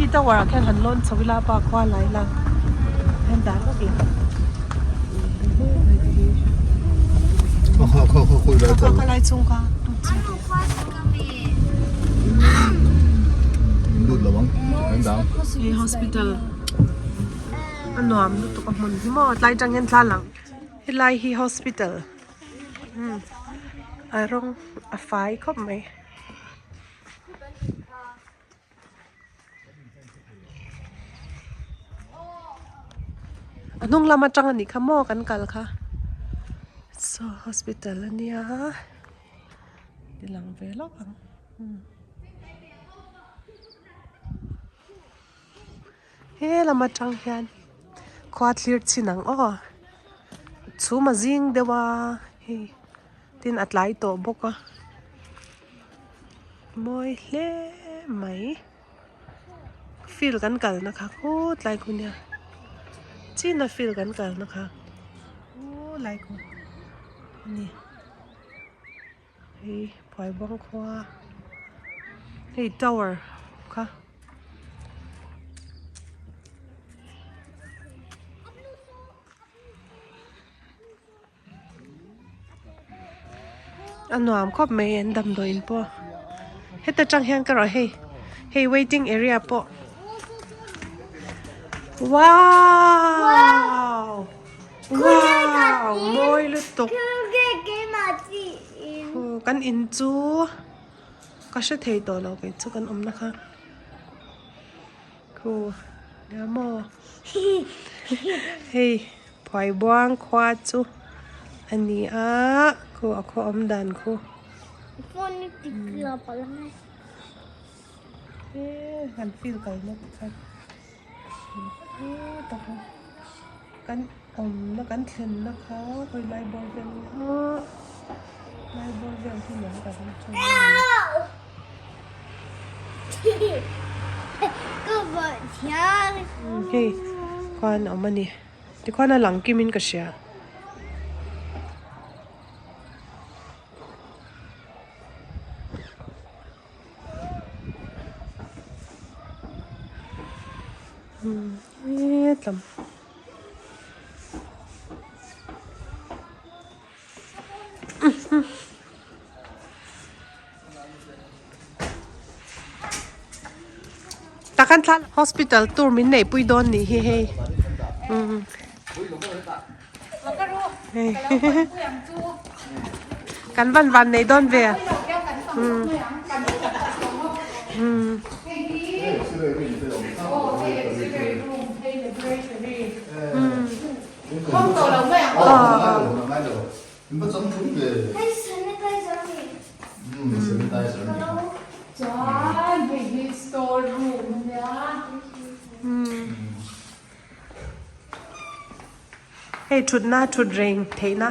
Khi tower ah khian han lawn chho ila pa khua lai la hian dah lawk ila. Kha kha lai chung kha Hei hospital a nuam lutuk a hmun hi maw tlai tang hian thla lang helai hi hospital a rawng a fai khawp mai. A hnung lam atang anih kha maw kan kal kha saw hospital ania ti lang ve lawk ang he lam atang hian khua thlir chin ang aw chhum a zing deuh a hei. Tin a tlai tawh bawk a mawi hle mai field kan kalna kha khawt lai khu nia china field kan kalna kha khawlai khu a ni hei phuaibawng khua hei tower kha. A nuam khawp mai an damdawiin pawh heta tang hian ka rawh hei hei waiting area pawh wow wow mawi lutuk kan in chu ka hre thei tawh lo kei chu kan awmna kha khu nia maw hei. Phuaibuang khua chu a ni a, khu a khaw awm dan khu. Kan field kalna te khan kan awmna kan thlenna kha khawi lai bawr vel nge aw lai bawr vel hi lam ka ring thin hei khuan a awm a ni. Tikhuan a lang kim in ka hria. Hetlam. Takhan thla hospital tour min neih pui dawn nih hi hei umm hei kan van van nei dawn ve umm umm. Hei thutna thut reng theihna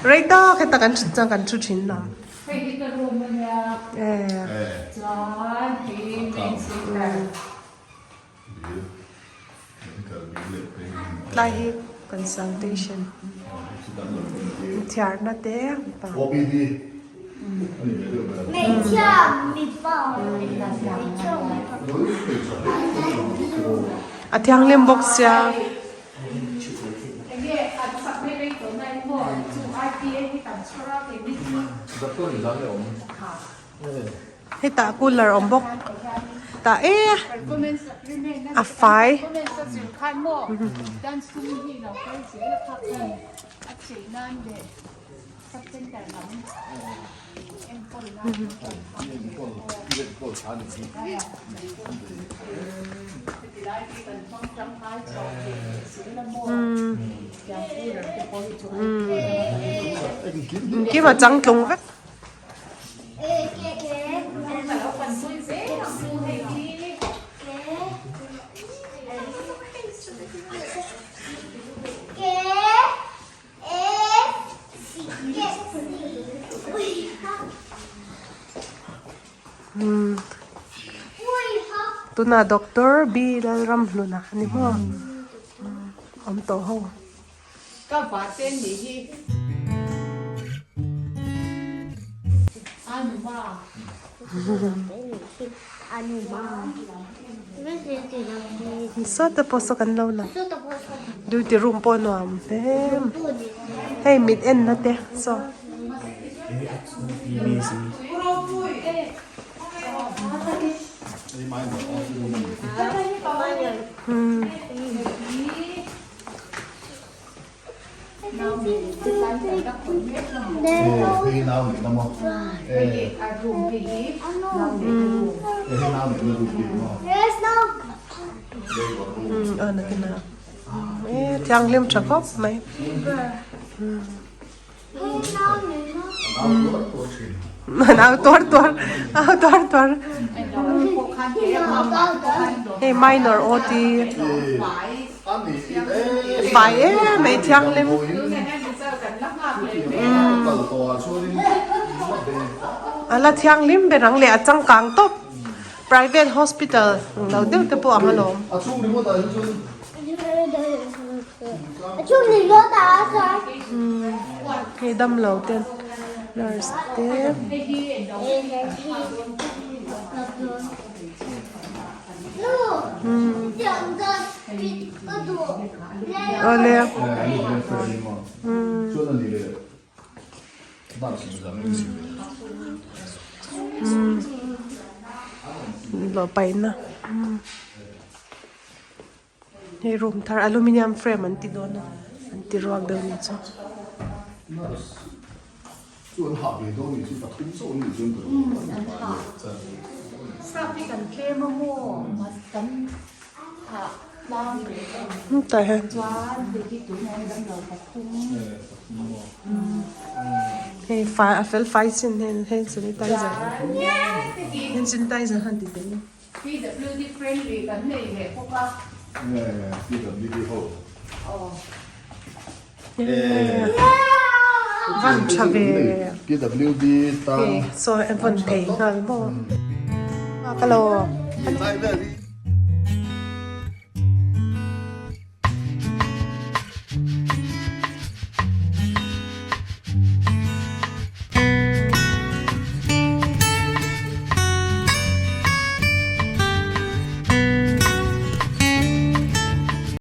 rei tawk heta kan thut chuan kan thu thin lo. Tlai hi consultation thiarna te mipa. A thianghlim bawk sia. Hetah cooler awm bawk tah e a fai. Engkim a changtlung vek. Tunah Doctor B Lalramhluna a ni maw awm tawh ho. Ka vate nih hi a numa. Sawta pawh saw kan lo lang duty room pawh nuam hle hei mit en na te saw. Thianghlim tha khawp mai. Au tuar tuar au tuar tuar hei minor OT fai em mai thianghlim a la thianghlim ber ang leh a changkang tawp private hospital lo deuh te pawh ang alawm. Hei damlo te nurse te awle lawh paihna. Hei room thar aluminium frame an ti dawn a an ti ruak deuh ni chu. Tah hian hei fai a fel fai chin hei sanitizer hand sanitizer han ti tel. PWD friendly kan nei leh bawk a. Nge PWD ho. Van tha ve. PWD tan. So van thei nghal maw. Ka lo.